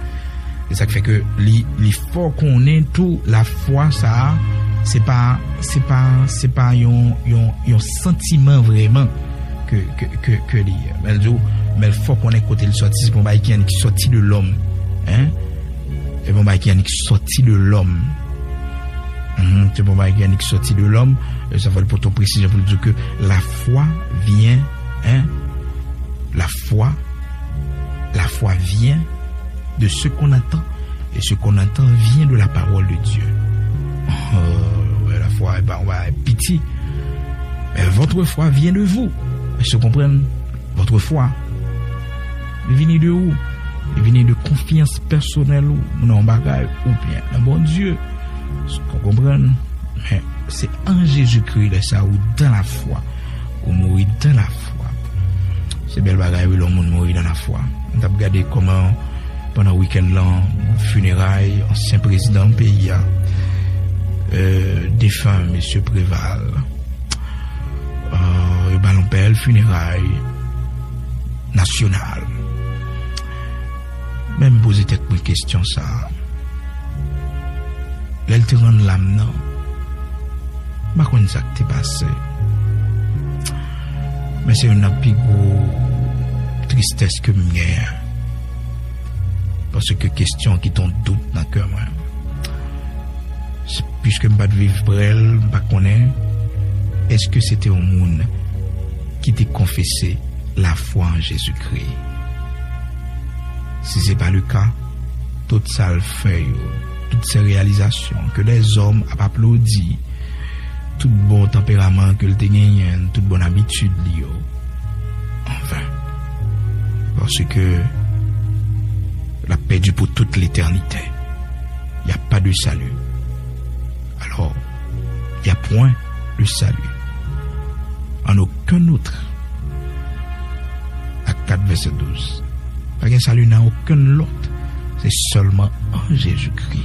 Se sa k fè ke li, li fè w konnen tou lafwa sa a, se pa, se pa, se pa yon, yon, yon santiman vrèman ke, ke, ke, ke li ye. Men l di w, men l fè w konnen kote l sòti, se pa yon bagay ki annik sòti de lòm. Hein? Se pa yon bagay ki annik sòti de lòm. Mhm, se pa yon bagay ki annik sòti de lòm. E sa fè l pote yon presizyon pou l di w ke la foi vient, hein? La foi, la foi vient de ce qu'on entend, et ce qu'on entend vient de la parole de Dieu. Oh, la foi, e pa, e pa piti. Mais votre foi vient de vous. Èske w konprann? Votre foi, li vini de ou? Li vini de konfyans pèsonèl ou nan yon bagay oubyen nan Bondye. Èske w konprann? Men se an Jezikri, lè sa ou dans la foi. Ou mouri dans la foi. Se bèl bagay, wi, lè yon moun mouri dans la foi. M t ap gade kòman, pandan wikenn lan, fineray ansyen prezidan peyi a, euh, defen mesye Préval. Euh, yo ba l yon bèl fineray nasyonal. Men m poze tèt mwen kesyon sa a. Lè l te rann lam nan, m pa konn sa k te pase. Men se youn nan pi gwo tristès ke m genyen. Paske kesyon ki te yon dout nan kè mwen. Piske m pa t viv prè l, m pa konnen èske se te yon moun ki te konfese lafwa an Jezikri. Si se pa le ka, tout sa l fè yo, toutes ces réalisations que les hommes ap aplodi, tout bon tanperaman ke l te genyen, tout bon abitid li yo, anfen, paske l ap pèdi pou tout letènite. Il n'y a pas de salut. Alors, il n'y a point de salut en aucun autre. Ak kat vèsè douz. Pa gen sali nan okenn lòt. Se sèlman an Jezikri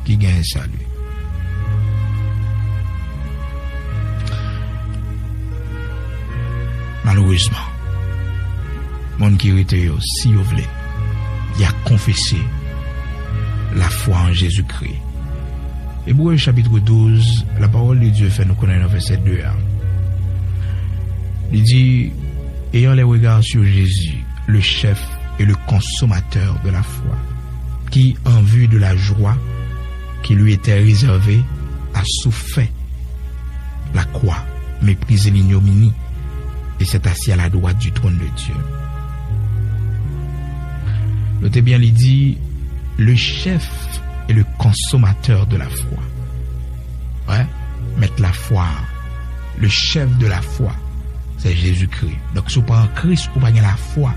ki gen sali. Malerezman, moun ki rete yo, si yo vle, y a konfese lafwa an Jezikri. Ebre chapit douz, la pawòl de Dye fè nou konnen nan vèsè de a. Li di, ayant les regards sur Jésus, le chef et le consommateur de la foi, qui, en vue de la joie qui lui était réservée, a souffert la croix, méprisé l'ignominie, et s'est assis à la droite du trône de Dieu. Note byen, li di, le chef et le consommateur de la foi. Wi, mèt lafwa, le chef de la foi, c'est Jésus-Christ. Donk, si w pa an Kris, ou pa gen lafwa.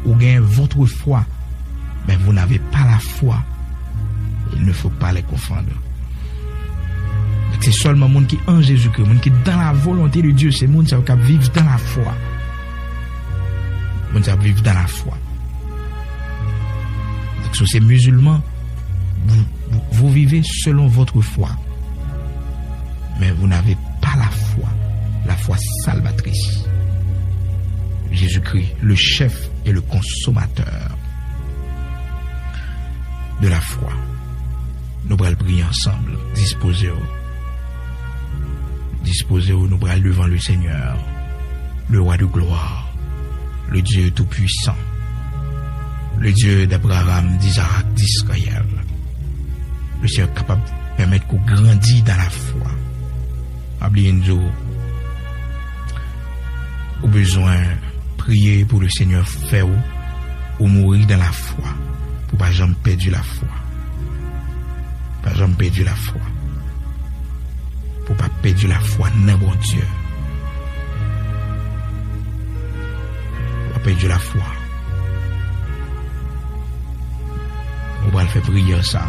Ou gen votre foi, mais vous n'avez pas la foi. Il ne faut pas les confondre. Se sèlman moun ki an Jezikri, moun ki dans la volonté de Dieu, se moun sa yo k ap viv dans la foi. Moun sa ap viv dans la foi. Donc, si vous êtes musulman, vous, vous, vous vivez selon votre foi. Mais vous n'avez pas la foi, la foi salvatrice. Jésus-Christ, le chef et le consommateur de la foi. Nou pral priye ansanm. Dispoze w. Dispoze w, nou pral devan le Seigneur, le roi de gloire, le Dieu tout-puissant, le Dieu d'Abraham, d'Isaac, d'Israël. Le Seigneur kapab pèmèt ke w grandi dans la foi. Pa bliye n di w, ou bezwen priye pou le Seigneur fè w, ou mouri dans la foi, pou pa janm pèdi la foi. Pa janm pèdi la foi. Pou pa pèdi la foi nan Bondye. Pa pèdi la foi. Ou pral fè priyè sa.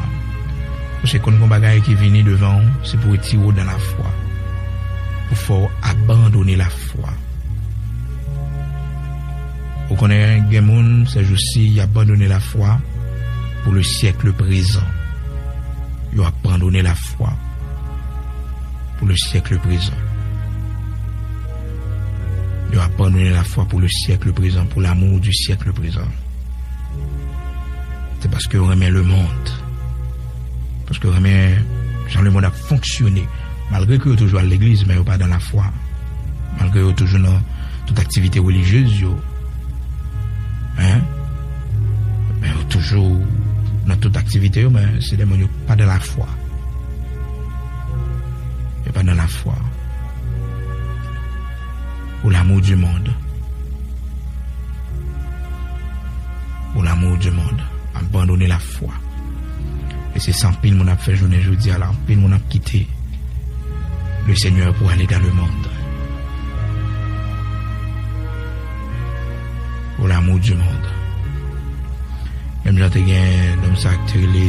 Paske konn gon bagay ki vini devan w, se pou retire w dans la foi. Pou fè w abandone la foi. Ou konnen gen moun, ces jours-ci, y abandone la foi pour le siècle présent. Yo abandone la foi pour le siècle présent. Yo abandone la foi pour le siècle présent, pour l'amour du siècle présent. Se paske yo renmen lemonn. Paske yo renmen jan lemonn ap fonksyone. Malgre ke yo toujou al legliz, men yo pa dans la foi. Malgre yo toujou nan tout aktivite relijyez yo. Hein? Men yo toujou nan tout aktivite yo, men se de moun yo pa dans la foi. Yo pa dans la foi. Pour l'amour du monde. Pour l'amour du monde. Abandone la foi. E se sa anpil moun ap fè jounen jodi a la. Anpil moun ap kite le Seigneur pour aller dans le monde. Pour l'amour du monde. Menm jan te gen nonm sa k te rele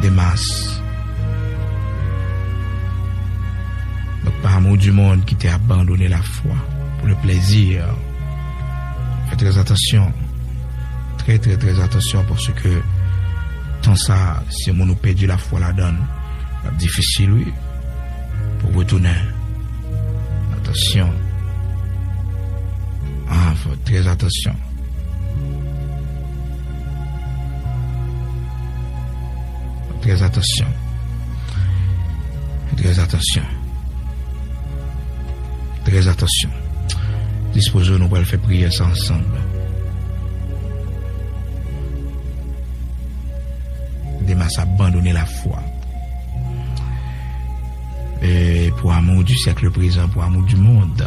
Demas. Donk, par amour du monde, ki te abandone la foi pour le plaisir. Fè trè atansyon. Trè, trè, trè atansyon, paske tan sa, si moun ou pèdi la foi ladan l, l ap difisil, wi, pou w retounen. Atansyon. Ah, fè trè atansyon. Trè atansyon. Trè atansyon. Trè atansyon. Dispoze w, nou pral fè priyè sa ansanm. Demas abandone la foi. E, pour amour du siècle présent, pour amour du monde.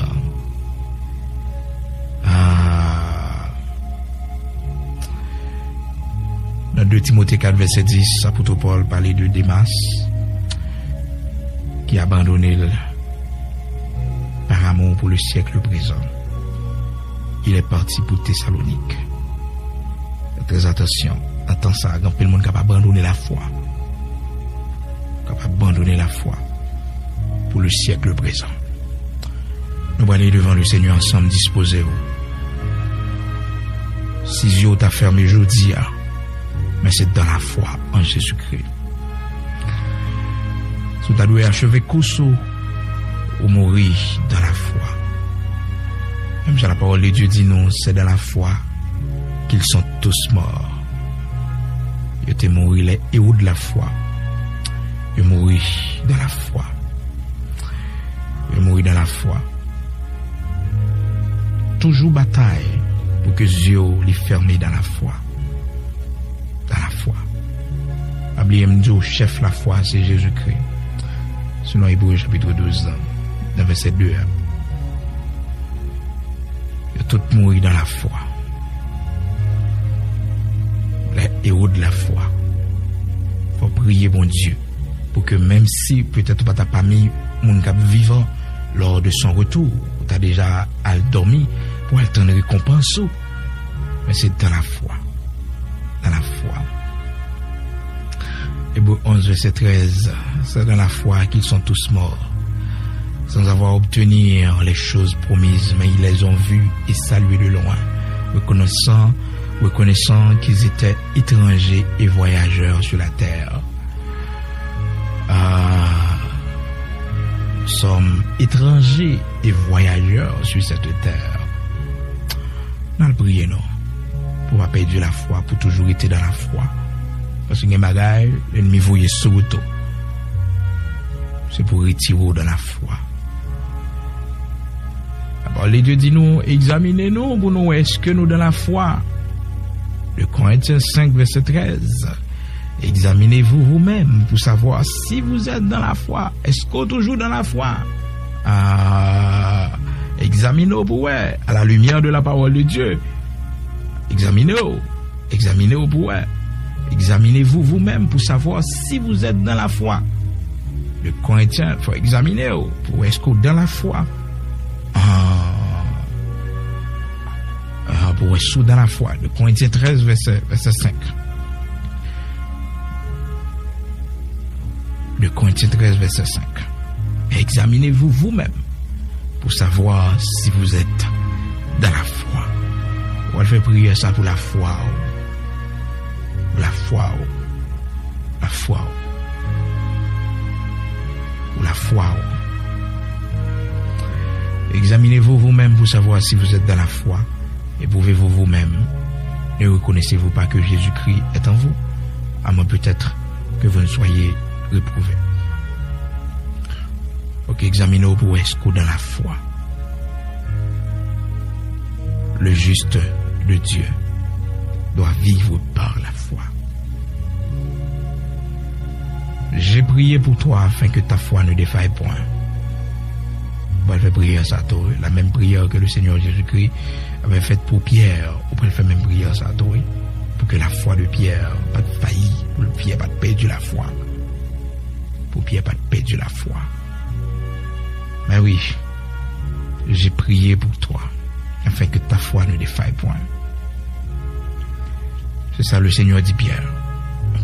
Ah. Nan de Timote kat vèsè dis, apot Pòl pale de Demas ki abandone l par amour pour le siècle présent. Il est parti pour Thessalonique. Fè trè atansyon. Nan tan sa, gen anpil moun k ap abandone la foi. K ap abandone la foi pour le siècle présent. Nou prale devan le Seigneur ansanm, dispoze w. Si zye w ta fèmen jodi a, men se dans la foi en Jésus-Christ. Si w ta dwe acheve kous ou, ou mouri dans la foi. Menm jan la parole de Dieu di nou, c'est dans la foi qu'ils sont tous morts. Yo te mouri, les héros de la foi. Yo mouri dans la foi. Yo mouri dans la foi. Toujou batay pou ke zye w li fèmen dans la foi. Dans la foi. Pa bliye m di w, chèf lafwa se Jezikri. Selon Ebre chapit douz, nan vèsè de a. Yo tout mouri dans la foi. Les héros de la foi. Fò w priye Bondye pou ke menm si petèt ou pa ta pami moun k ap vivan lors de son retour, ou ta deja al dòmi pou al tann rekonpans ou. Men se dans la foi. Dans la foi. Ebre onz, vèsè trèz, c'est dans la foi qu'ils sont tous morts. sans avoir obtenir les choses promises, mais ils les ont vues et saluées de loin, reconnaissant, reconnaissant qu'ils étaient étrangers et voyageurs sur la terre. Ah, nous sommes étrangers et voyageurs sur cette terre. N al priye non, pou pa pèdi lafwa, pou toujou rete dan lafwa. Paske gen bagay lènmi voye sou wout ou, se pou retire w dan lafwa. La parole de Dieu di nou, egzamine nou pou nou wè èske nou dan lafwa. De Corinthiens cinq, verset treize. Examinez-vous vous-même pour savoir si vous êtes dans la foi. Èske w toujou dan lafwa? Ah, egzamine w pou wè, à la lumière de la parole de Dieu. Egzamine w, egzamine w pou wè. Examinez-vous vous-même pour savoir si vous êtes dans la foi. De Corinthiens, fò egzamine w pou wè èske w dan lafwa. Ah, ah, pou wè si w dan lafwa. De Corinthiens treize, verset, verset cinq. De Corinthiens treize, verset cinq. Examinez-vous vous-même pour savoir si vous êtes dans la foi. Ou al fè priyè sa pou lafwa w. Pou lafwa w. Lafwa w. Pou lafwa w. Examinez-vous vous-même pour savoir si vous êtes dans la foi. Éprouvez-vous vous-même. Ne reconnaissez-vous pas que Jésus-Christ est en vous, à moins peut-être que vous ne soyez réprouvé. Ok, egzamine w pou wè èske w dan lafwa. Le juste de Dieu doit vivre par la foi. J'ai prié pour toi afin que ta foi ne défaille point. Ou pral fè priyè sa tou, wi. La menm priyè ke le Seigneur Jésus-Christ avè fèt pou Pyè, ou pral fè menm priyè sa tou, wi. Pou ke lafwa de Pyè pa t fayi, pou Pyè pa t pèdi lafwa. Pou Pyè pa t pèdi lafwa. Mè wi, j'ai prié pour toi, afin que ta foi ne défaille point. Se sa le Senyè di Pyè.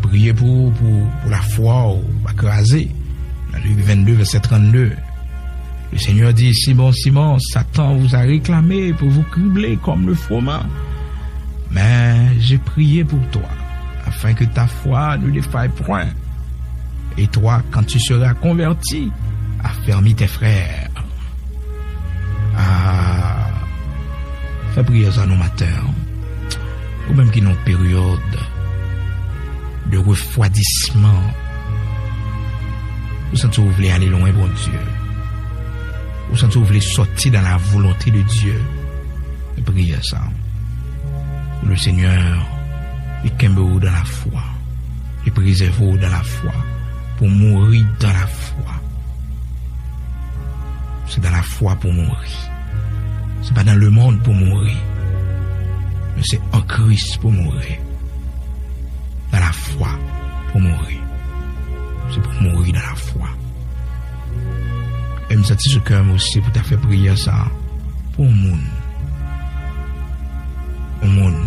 Priye pou, pou, pou lafwa w pa kraze. Nan Lik vennde, vèsè trannde. Le Seigneur dit, Simon, Simon, Satan vous a réclamé pour vous cribler comme le froment. Mais j'ai prié pour toi, afin que ta foi ne défaille point. Et toi, quand tu seras converti, affermis tes frères. Ah, fè priyè sa nan maten an. Ou menm ki nan peryòd de refwadisman, ou santi w vle ale lwen Bondye, ou santi w vle sòti dans la volonté de Dieu, fè priyè sa. Le Seigneur, li kenbe w dans la foi, li prezève w dans la foi, pou w mouri dans la foi. Se dans la foi pou mouri. Se pa dans le monde pou mouri. Men se an Kris pou mouri. Dans la foi pou mouri. Se pou mouri dans la foi. E m santi sou kè m osi pou ta fè priyè sa pou yon moun. Yon moun.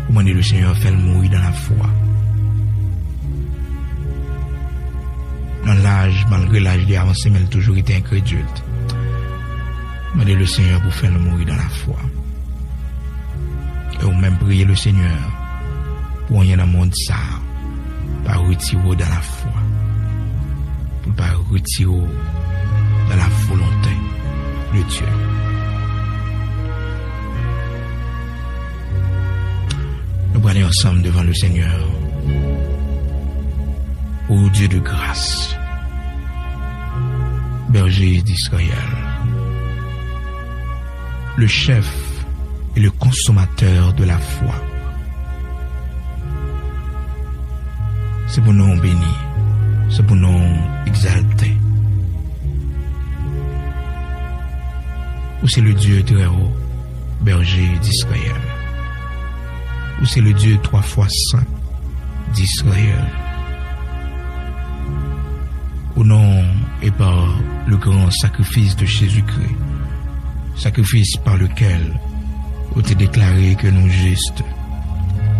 Ou mande le Seigneur fè l mouri dans la foi. Nan laj, malgre laj li avanse, men l toujou rete enkredil. Mande le Seigneur pou fè l mouri dans la foi. E ou menm priye le Seigneur pou anyen nan mond sa a pa retire w dans la foi. Pou l pa retire w dans la volonté de Dieu. Nou prale ansanm devan le Seigneur. Ô Dieu de grâce, berger d'Israël, le chef et le consommateur de la foi. Se pou non w beni, se pou non w egzalte. Ou se le Dieu très haut, berger d'Israël. Ou se le Dieu trois fois saint d'Israël. Au nom et par le grand sacrifice de Jésus-Christ, sacrifice par lequel ou te deklare ke nou jis,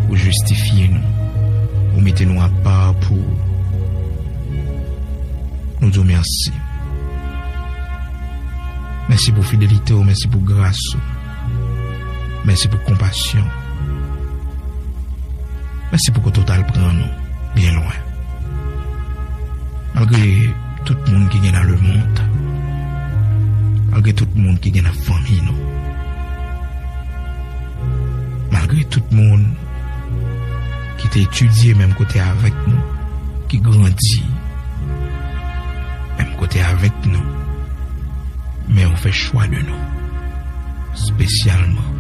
ou jistifye nou, ou mete nou apa pou Di w mèsi. Mèsi pou fidelite w, mèsi pou gras ou. Mèsi pou konpasyon. Mèsi pou kote w t al pran nou byen lwen. Malgre tout moun ki gen nan lemonn, malgre tout moun ki gen nan fanmi nou, malgre tout moun ki te etidye menm kote avèk nou, ki grandi menm kote avèk nou, men ou fè chwa de nou espesyalman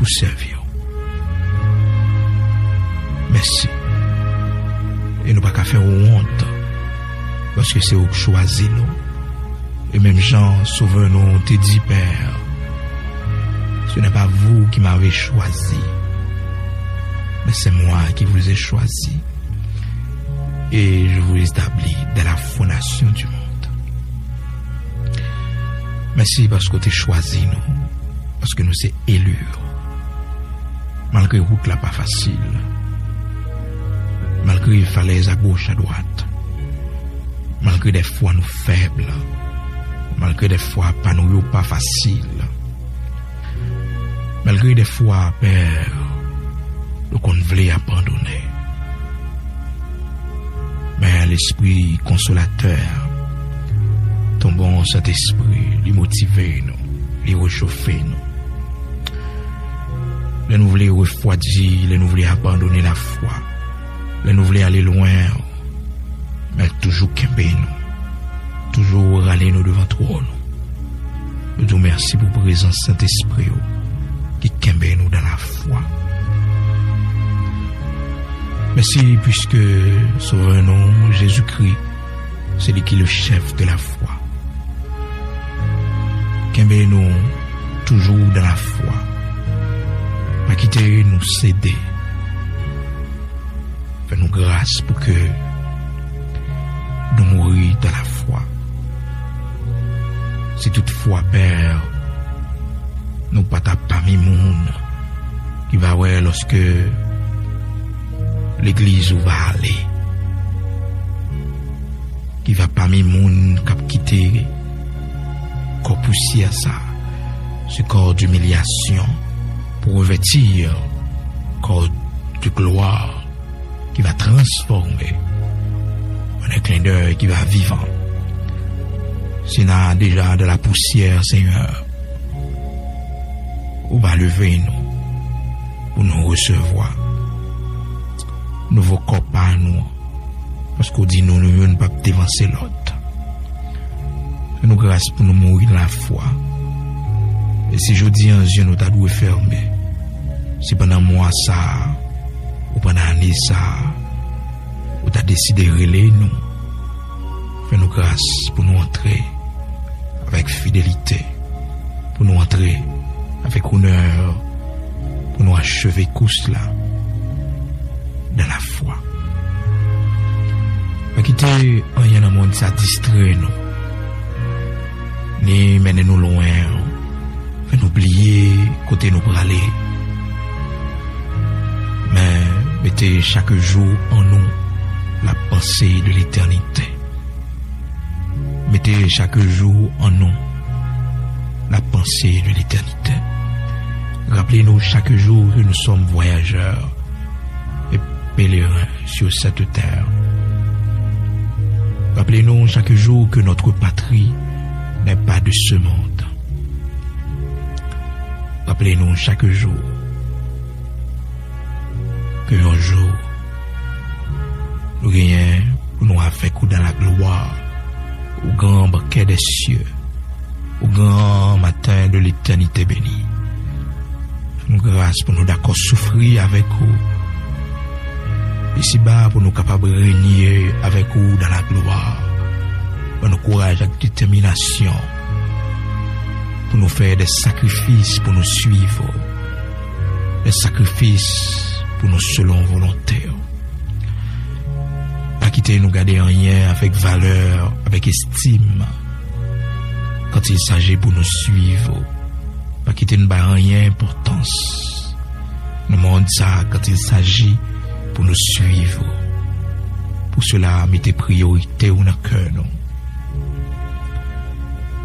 pou sèvi w. Mèsi. E nou pa ka fè w wont, paske se ou k chwazi nou. Et même Jean, Sauveur nous te dit, Père, ce n'est pas vous qui m'avez choisi, mais c'est moi qui vous ai choisi. Et je vous établis dès la fondation du monde. Mèsi paske w te chwazi nou, paske nou se eli w. Malgre wout la pa fasil, malgre falèz agoch adwat, malgre dèfwa nou fèb, malgre dèfwa pa nou yo pa fasil, malgre dèfwa, Pè, nou konn vle abandone. Men Lespri Konsolatè, ton bon Sentespri, li motive nou, li rechofe nou. Lè nou vle refwadi, lè nou vle abandone lafwa, lè nou vle ale lwen, men toujou kenbe nou, toujou rale nou devan twòn ou. Nou di w mèsi pou prezans Sentespri w ki kenbe nou dan lafwa. Mèsi, puiske Sovè nou, Jezikri, se li ki le chèf de lafwa. Kenbe nou toujou dan lafwa. Pa kite nou sede. Fè nou gras pou ke nou mouri dan lafwa. Si toutfwa, Pè, nou pa ta pami moun ki va wè lòske legliz ou va ale, ki va pami moun k ap kite kò pousyè sa, ce corps d'humiliation, pour revêtir corps de gloire qui va transformer en un clin d'œil qui va vivant. Si nou deja dans la poussière, Seigneur, ou va leve nou pou nou resevwa nouvo kò pa nou, paske w di nou, nou youn p ap devanse lòt. Fè nou gras pou nou mouri nan lafwa. E si jodi an zye nou ta dwe fèmen, si pandan mwa sa a, ou pandan ane sa a, ou ta deside rele nou, fè nou gras pou nou antre avèk fidelite, pou nou antre avèk onè, pou nou acheve kous la dan lafwa. Pa kite anyen nan mond sa distrè nou, ni mennen nou lwen, fè nou bliye kote nou prale. Men mete chak jou an nou la panse de letènite. Mettez chaque jour en nous la pensée de l'éternité. Rappelez-nous chaque jour que nous sommes voyageurs et pèlerins sur cette terre. Rappelez-nous chaque jour que notre patrie n'est pas de ce monde. Rappelez-nous chaque jour ke yon jou nou genyen pou nou avèk ou dans la gloire, au grand banquet des cieux, au grand matin de l'éternité bénie. Fè nou gras pou nou dakò soufri avèk ou isiba, pou nou kapab renye avèk ou dans la gloire. Ban nou kouraj ak detèminasyon pou nou fè de sakrifis pou nou swiv ou, de sakrifis pou nou selon volonte w. Pa kite nou gade anyen avèk valè, avèk estim, quand il s'agit pou nou swiv ou. Pa kite n bay anyen enpòtans nan mond sa a, quand il s'agit pou nou swiv ou. Pou sela, mete priyorite w nan kè nou.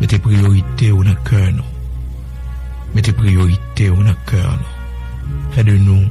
Mete priyorite w nan kè nou. Mete priyorite w nan kè nou. Fè de nou